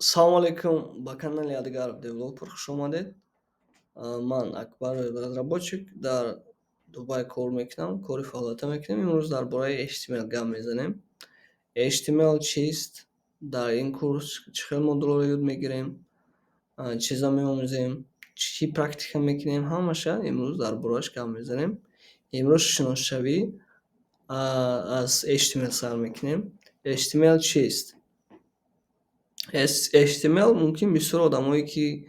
Салому алейкум, ба канали Адгар Девелопер хуш омадед. Ман Акбар, разработчик, дар Дубай кор мекунам, кори фаъолията мекунем. Имрӯз дар бораи HTML гап мезанем. HTML чист? Дар ин курс чӣ хел модулҳоро ёд мегирем, чиза меомӯзем, чӣ практика мекунем, ҳамаша имрӯз дар борааш гап мезанем. Имрӯз шиносшавӣ аз HTML сар мекунем. HTML чист? HTML мумкин бисёр одамое, ки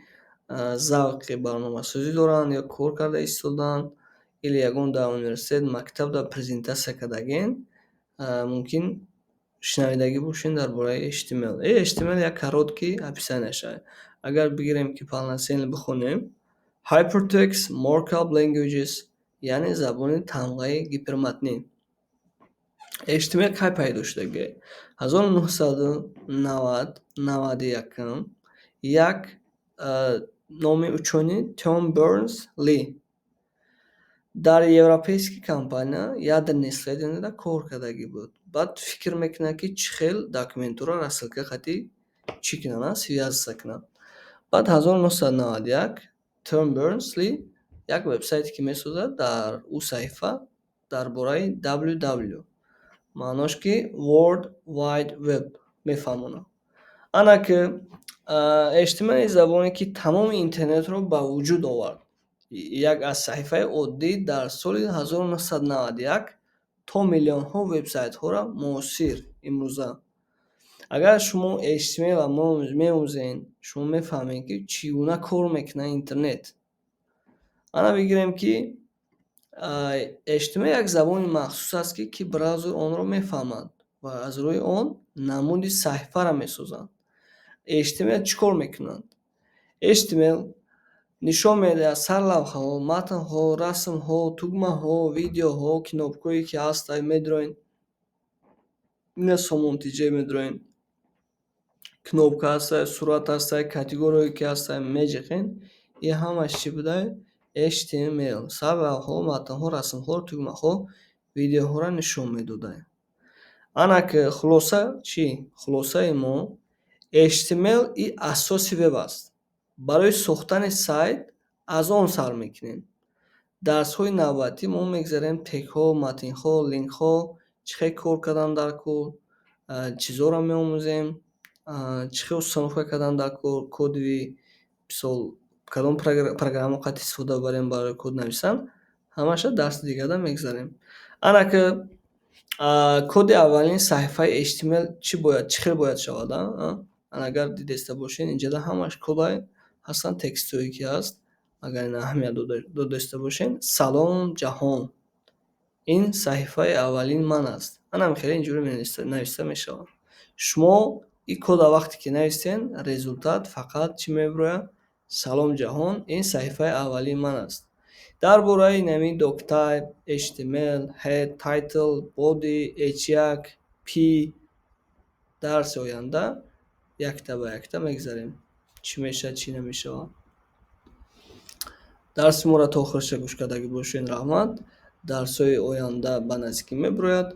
завқи барномасозӣ доранд ё кор карда истодаанд или ягон дар университет, мактаб дар презентатсия кардагиен, мумкин шунавидагӣ бошед дар бораи HTML. HTML як короткий описанияш. Агар бигирем, ки полноценно бихонем, Hypertext Markup Languages, яъне забони тамғаи гиперматнӣ. HTML кай пайдо шудагӣ? 1990, 91-ум як номи учёный Том Бернерс-Ли дар европейский компания ядерный исследованияда кор кардагӣ буд. Баъд фикр мекунад, ки чӣ хел документҳоро рассылка қати чӣ кунанд, связаться кунанд. Баъд 1991 Том Бернерс-Ли як вебсайте, ки месозад, дар ӯ саҳифа дар бораи WW, маънош ки World Wide Web, мефаҳмонад. Ана ки HTML забоне, ки тамоми интернетро ба вуҷуд овард. Як аз саҳифаи оддӣ дар соли 1991 то миллионҳо вебсайтҳоро муосир имрӯза. Агар шумо HTML-ро меомӯзед, шумо мефаҳмед, ки чӣ гуна кор мекунад интернет. Ана бигирем, ки HTML як забони махсус аст, ки браузер онро мефаҳмад ва аз рӯи он намуди саҳифаро месозанд. HTML чӣ кор мекунад? HTML нишон медиҳад сарлавҳаҳо, матнҳо, расмҳо, тугмаҳо, видеоҳо, кнопкое, ки ҳаст, медроен. Ина Сомон ТЖ медроен. Кнопка ҳастай, сурат ҳастай, категорияе, ки ҳастай, меҷиқен. Ин ҳамаш чӣ будай? HTML сарлавҳаҳо, матнҳо, расмҳо, тугмаҳо, видеоҳоро нишон медодай. Ана ки хулоса чӣ? Хулосаи мо: HTML и асоси веб аст. Барои сохтани сайт аз он сар мекунем. Дарсҳои навбатӣ мо мегзарем тегҳо, матнҳо, линкҳо, чӣ хел кор кардан дар кор, чизҳоро меомӯзем, чӣ хел установка кардан дар кор, коди, мисол, кадом программа қати истифода барем барои код нависан, ҳамаша дарси дигарда мегзарем. Ана ки коди аввалини саҳифаи HTML чӣ бояд, чӣ хел бояд шавад? Ана агар дидеста бошед, инҷода ҳамаш кодае ҳастанд, текстҳое, ки ҳаст, агар ина аҳамият додаиста бошед. «Салом, ҷаҳон! Ин саҳифаи аввалини ман аст». Ана хеле инҷури нависта мешавад. Шумо ин кода вақте ки нависен, результат фақат чӣ мебирояд? «Салом, ҷаҳон! Ин саҳифаи аввалини ман аст». Дар бораи инами doctype, HTML, head, title, body, h1, p дарси оянда якта ба якта мегзарем. Чӣ мешавад, чӣ намешавад. Дарси моро то охириша гӯш кардагӣ бошед, раҳмат. Дарсҳои оянда ба наздикӣ мебирояд.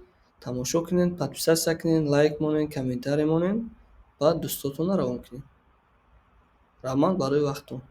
Тамошо кунед, подписаться кунед, лайк монед, комментарий монед ва дӯстотонро равон кунед. Раҳмат барои вақттон.